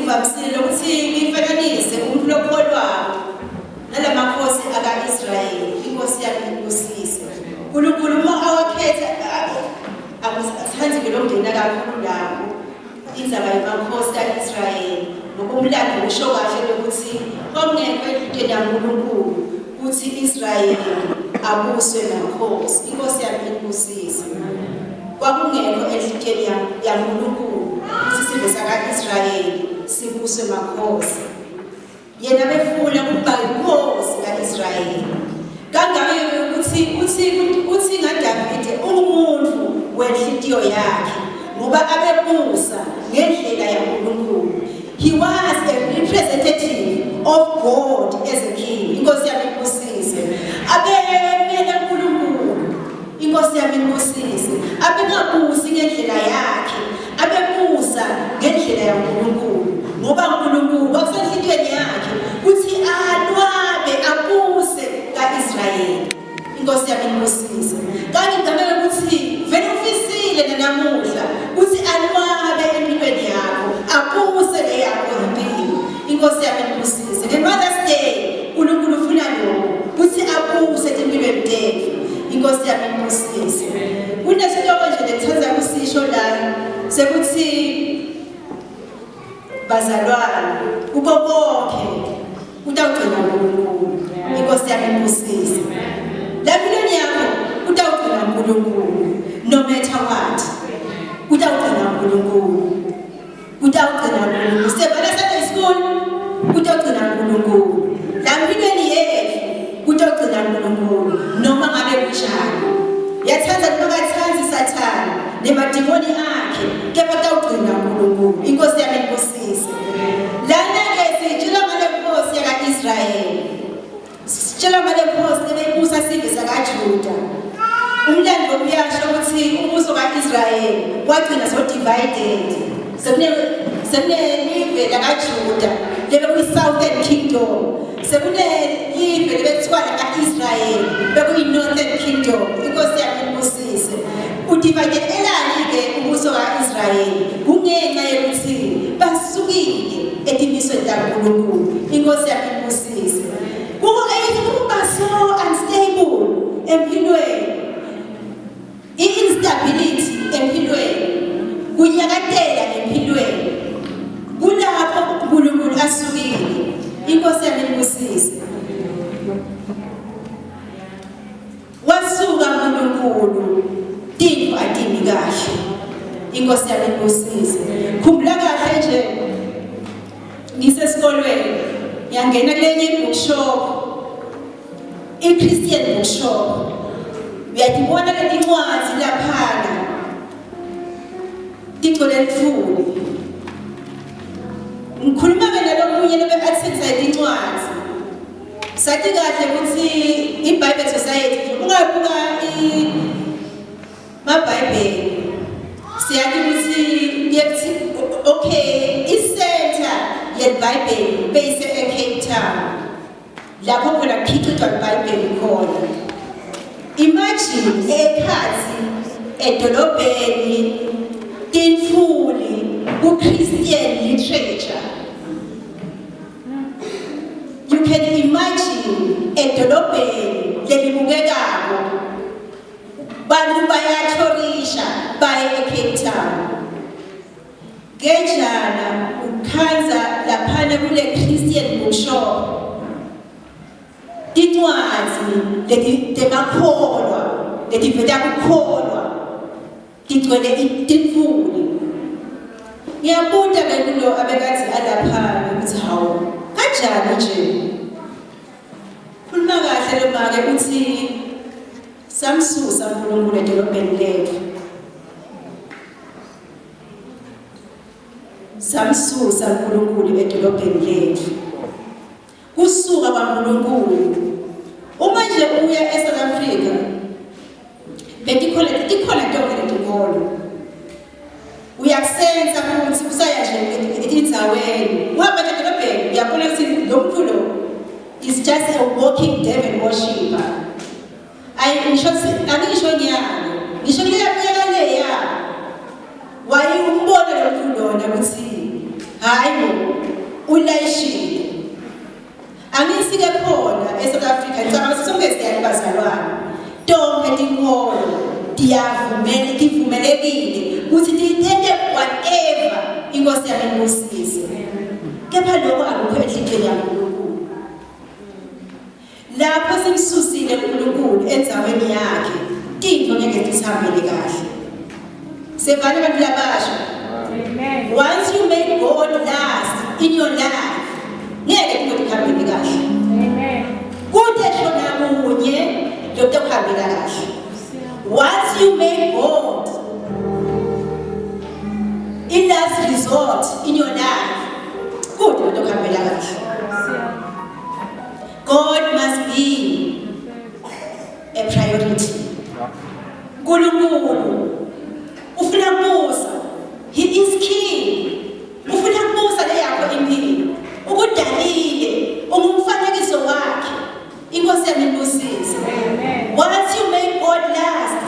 Ngivamisile ukuthi ngifananise umuntu lokholwako nalamakhosi aka-Israyeli. Inkosi yami ibusise. uNkulunkulu uma awakhetha akuthandi-ke lokungena kakhulu lapho indzaba yemakhosi ka-Israyeli ngoba umlando usho kahle lokuthi kwakungekho enhlitiyweni yaNkulunkulu ukuthi Israyeli abuswe makhosi. Inkosi yami ibusise. Kwakungekho enhlitiyweni yaNkulunkulu ukuthi sive saka-Israyeli sibuswe makhosi. Yena befuna ukuba inkosi ka-Israyeli. Kangaka ukuthi uthi uthi ngaDavide ungumuntu wenhlitiyo yakhe ngoba abebusa ngendlela yaNkulunkulu. He was a representative of God as a king. Inkosi yami ibusise. Abemele uNkulunkulu. Inkosi yami ibusise. Abengabusi ngendlela yakhe. Abebusa ngendlela yaNkulunkulu. Ngoba uNkulunkulu kwakusenhlitiyweni yakhe ukuthi alwabe abuse kaIsrayeli. Inkosi yami ibusise. Kanti ngicabanga ukuthi vele ufisile nanamuhla ukuthi alwabe empilweni yakho, abuse le yakho impilo. Inkosi yami ibusise. Nge-Mother's Day uNkulunkulu ufuna lokho ukuthi abuse empilweni tethu. Inkosi yami ibusise. Kunesihloko nje lengithanda kusisho la sekuthi bazalwane kuko konke utawugcina uNkulunkulu. Inkosi yami ibusise. La empilweni yakho utawugcina uNkulunkulu no matter what. Utawugcina uNkulunkulu. Utawugcina uNkulunkulu. Siyabona Sunday school utawugcina uNkulunkulu. La empilweni yethu utawugcina uNkulunkulu noma ngabe kunjani. Yathanda noma kathandi sathana nemadimoni akhe kepha utawugcina uNkulunkulu. Inkosi yami ibusise. Lana-ke sitshela ngale nkosi yaka-Israyeli. Sitshela ngale nkosi ebeyibusa sive sakaJuda. Umlando uyasho ukuthi umbuso ka-Israyeli wagcina so-divided. Sekunelive lakaJuda lebekuyi-Southern Kingdom. Sekunelive lebekuthiwa laka-Israyeli bekuyi-Northern Kingdom. Inkosi yami ibusise. Udivadelelani-ke umbuso ka-Israyeli? Kungenxa yokuthi basukile etimisweni taNkulunkulu. Inkosi yami ibusise. Kuko ukuba so unstable empilweni. I-instability empilweni. Kunyakatela empilweni. Kulapho uNkulunkulu asukile. Inkosi yami ibusise. Wasuka uNkulunkulu tintfo atimi kahle. Inkosi yami ibusise. Khumbula kahle nje ngisesikolweni ngiyangena kulenye i-bookshop i-Christian bookshop uyatibona letincwadzi laphana tigcwele lithuli ngikhuluma-ke nalomunye lobe athengisa letincwadzi Sathi kahle ukuthi i-Bible Society ungabuka mabhayibheli siyathi ukuthi kuye okay i-center yebhayibheli beyise e-Cape Town lapho khona kukhicizwa ibhayibheli khona imagine ekhathi edolobheni tinfuli ku-Christian literature You can imagine edolobheni lelibukekako bantu bayathorisha baye eCape Town. Kenjana ukhanza laphana kule Christian bookshop tincwadzi leti temakholwa letiveta kukholwa Tigcwele tinfuli. Ngiyabuta ke kulo abekathi alapha ukuthi hawu kanjani nje. Khuluma kahle lo make uthi samsusa uNkulunkulu edolobheni lethu. Samsusa uNkulunkulu edolobheni lethu. Kusuka kwaNkulunkulu. Uma nje uya eSouth Africa betikhona tikhona tonke letinkolo. Uyakusensa futhi usaya nje etindzaweni. Uhamba nje edolobheni uyabona ukuthi lo muntu lo is just a walking devil worshipper. Ayi ngisho angisho nyalo. Ngisho kuleya minyaka leya. Waye umbona lo muntu lona ukuthi Hayi bo, ulayishile. Angithi ke khona eSouth Africa ngicabanga ukuthi sonke siyani bazalwane. Tonke tinkholo tiyavumela tivumelekile ukuthi titente whatever inkosi yami ibusise. Kepha lokho akukho enhlitiyweni yaNkulunkulu. Lapho simsusile uNkulunkulu endzaweni yakhe, tintfo ngeke tisihambele kahle. Sevane abantu labasha. Amen. Once you make God last in your life, ngeke tintfo tikuhambele kahle. Amen. Kute shona kunye lokutokuhambela kahle. Once you make God in last resort in your life, kute lokutokuhambela kahle. God must be a priority. uNkulunkulu ufuna kubusa. He is king. Ufuna kubusa le yakho impilo. Ukudalile, ungumfanekiso wakhe. Inkosi yami ibusise. Amen. Once you make God last,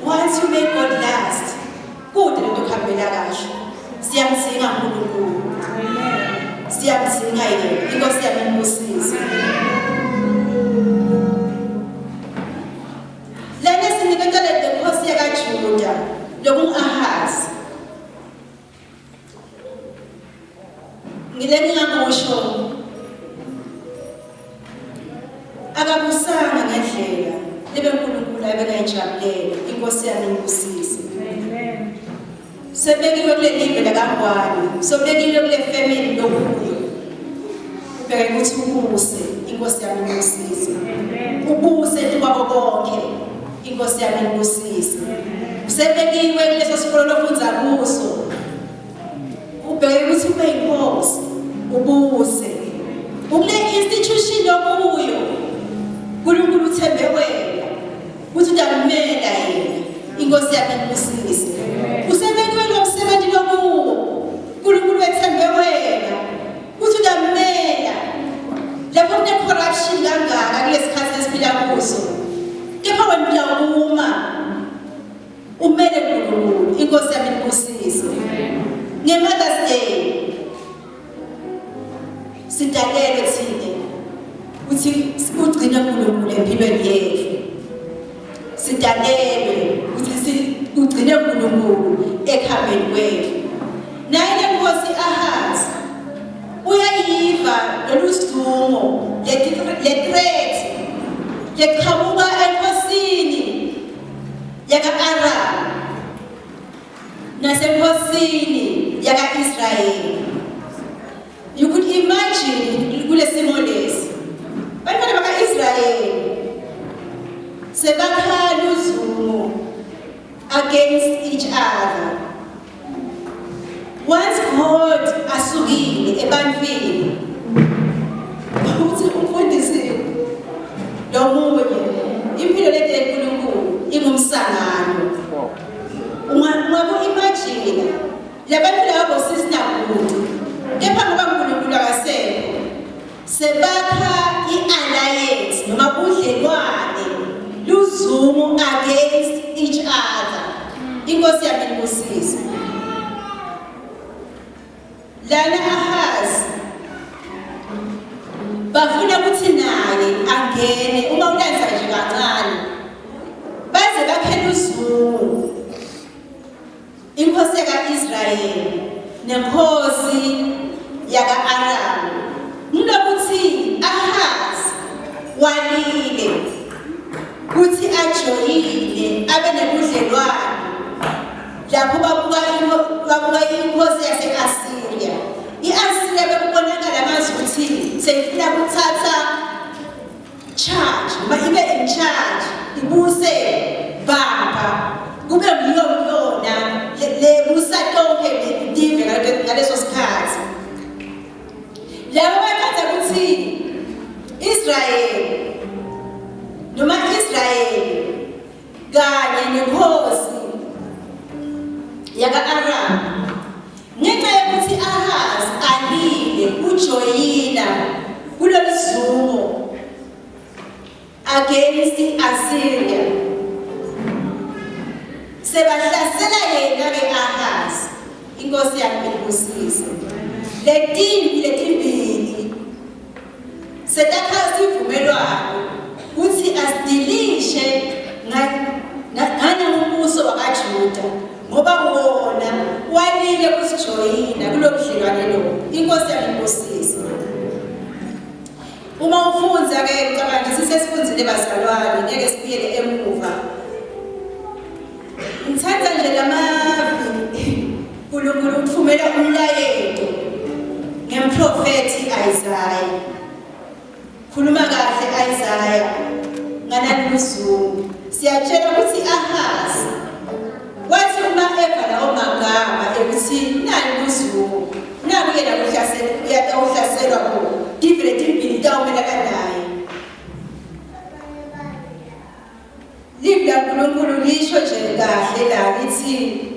Once you make God last, kude lento kuhambela kahle. Siyamdzinga uNkulunkulu. Siyamdzinga yena. Inkosi yami imbusise. Lena siniketa le nkosi yakaJuda lokungu-Ahazi. Ngile ngingakusho akabusanga ngendlela libe uNkulunkulu abengayijabulela inkosi yami ibusise. Amen. Sebekiwe kule live lakaNgwane, sobekiwe kule family lokuyo. Ubheke ukuthi ubuse inkosi yami ibusise. Amen. Ubuse kwabo bonke inkosi yami ibusise. Usebekiwe kuleso sikolo lofundza kuso. Ubheke ukuthi ube yinkosi, ubuse. Ukule institution lokuyo uNkulunkulu uthembe wena ukuthi utamela yena. Inkosi yami ibusise. Usebekiwe lo msebenzi lokuwo. uNkulunkulu wethembe wena ukuthi utamela. Lapho kune corruption kangaka kulesikhathi esiphila kuso. Kepha wena uyawuma umele uNkulunkulu inkosi yami ibusise nge-Mother's Day sidalelwe thina ukuthi ugcine uNkulunkulu empilweni yethu sidalelwe ukuthi ugcine uNkulunkulu ekuhambeni kwethu naye le nkosi Ahazi uyayiva lolu sidumo le threat leqhamuka enkosini yaka-Aramu nasenkosini yaka-Israyeli. You could imagine kule simo lesi. Bantwana baka-Israyeli sebakhala uzungu against each other. Once God asukile ebantwini uthi umfundisi lomunye impilo leti enkulunkulu ingumsangano ungaku imagine labantu laba bosisi nabhuti kepha ngoba uNkulunkulu akasekho sebakha i-alliance noma budlelwane luzungu against each other inkosi yami ibusise lana Ahazi bafuna ukuthi naye angene uma ulanza nje kancane baze bakhele uzungu Inkosi yaka-Israyeli nenkosi yaka-Aramu ngilokuthi Ahazi walile kuthi ajoyine abe nebudlelwane lapho babuka babuka inkosi yase-Asiriya. I-Asiriya bekubonakala ngazuthi seyifuna ukuthatha charge noma ibe in charge ibuse baba kube ngiyo yona lebusa tonke tive ngaleso sikhathi labo bathatha ukuthi Israel noma Israel kanye nenkosi yaka-Aram ngenxa yokuthi Ahaz alile ujoyina kulolu zungu against i-Assyria sebahlasela yena ke Ahaz. Inkosi yami ibusise. Letimbi letimbili setakha sivumelwano kutsi asidilishe nganangumbuso wakaJuda ngoba wona walile kusijoyina kulobudlelwane lobu. Inkosi yami ibusise. Uma ufundza ke ngicabanga nje sisesifundzile bazalwane ngeke sibuyele emuva. Ngithanda nje lamavi uNkulunkulu uthumela umlayeto ngemprofethi Isaiah. Khuluma kahle Isaiah nganaluzungu. Siyatshela ukuthi Ahaz wathi uma eva lawo magama ekuthi nali luzungu naku yena kuhlasela uyatawuhlaselwa ko tive letimbili tawumelana naye. Livi laNkulunkulu lisho nje kahle la lithi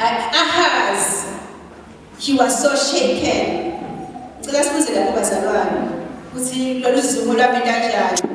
Ahaz he was so shaken. Ngicela sibuze lapho bazalwane ukuthi lolu zumo lwami kanjani.